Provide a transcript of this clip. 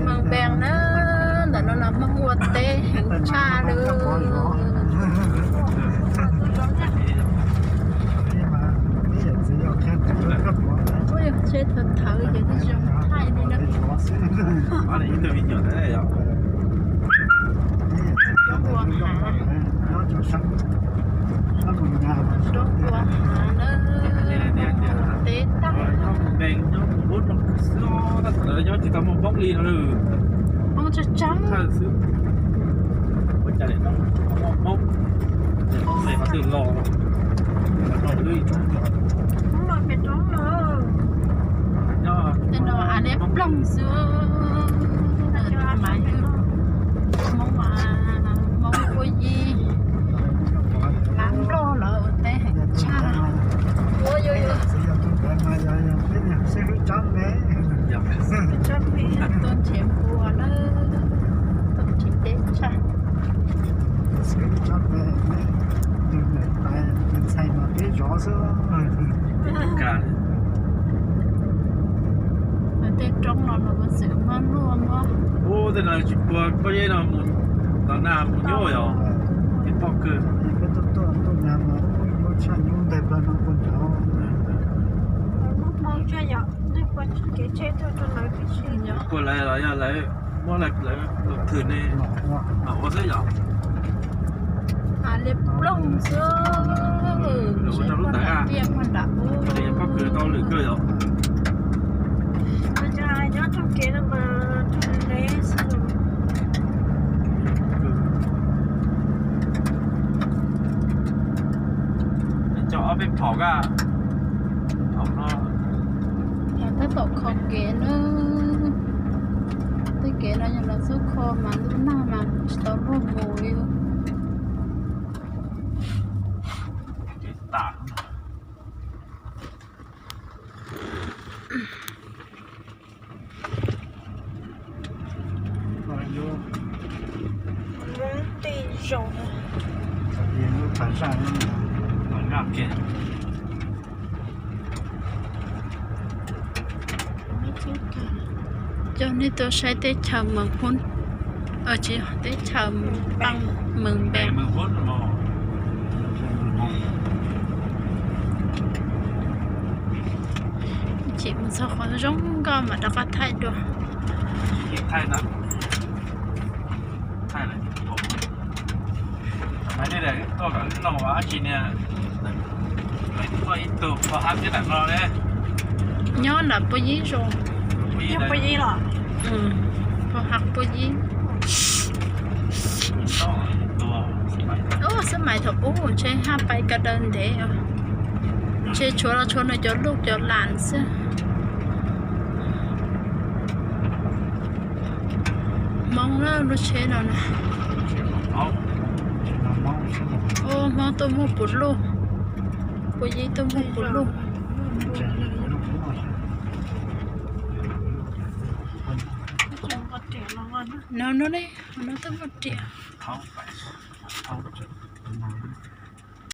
Mws Npees na, ntawm no los Hmoob ua teb heev tshaj li. Ua yog tsheb thawv thawv ces twb zoo thaij li na. Roob ua hav, roob ua hav na, teb tag. Hmoob tsawg tsawg. Hmoob los pem roob lawm. Tej no av liab ploog xwb. Hmoob, Hmoob Puab Yib, lab nplog lawv ua teb heev tshaj. Tuaj nrhiav npua na, tuaj nrhiav teb tshaj. Tej roob no los mus xwm muab luaj muab. Ub, tej no tsis puag pob zeb no mus, los nag mus nyuaj yom, tib pob kws. Puag lawv los yog lawv muab lawv lub thwm ne, mam ua xwb yom. Av liab ploog xwb, lawv ua rau lub ntawd na, pob kws tau lwm kawg yom. Coj ob peb phom kaj, phom no. Tab tom kho kev na. Tej kev no yog lawv xub kho mas ntuj nag mas tsis tau luag mus li. Hmoob tej zaum. Coj nej tuaj saib teb chaws Mws Hmoob, tsis, teb chaws Mws Npees. Tseem mus txog qhov zoo nkauj mam rov qab thaij dua. Nyob nram Puag Yib zoo. Puag Yib los? Puag Hav Puag Yib. Ub, xab mais thaum ub ntshe haj pais ka daws ntev, ntshe tshuav los tshuav nws cov luj cov las xwb. Hmoob na, lub tsheb no na. Ub, Hmoob tuaj muag puv luj, Puag Yib tuaj muag puv luj. No no ne, no tuaj muag riam.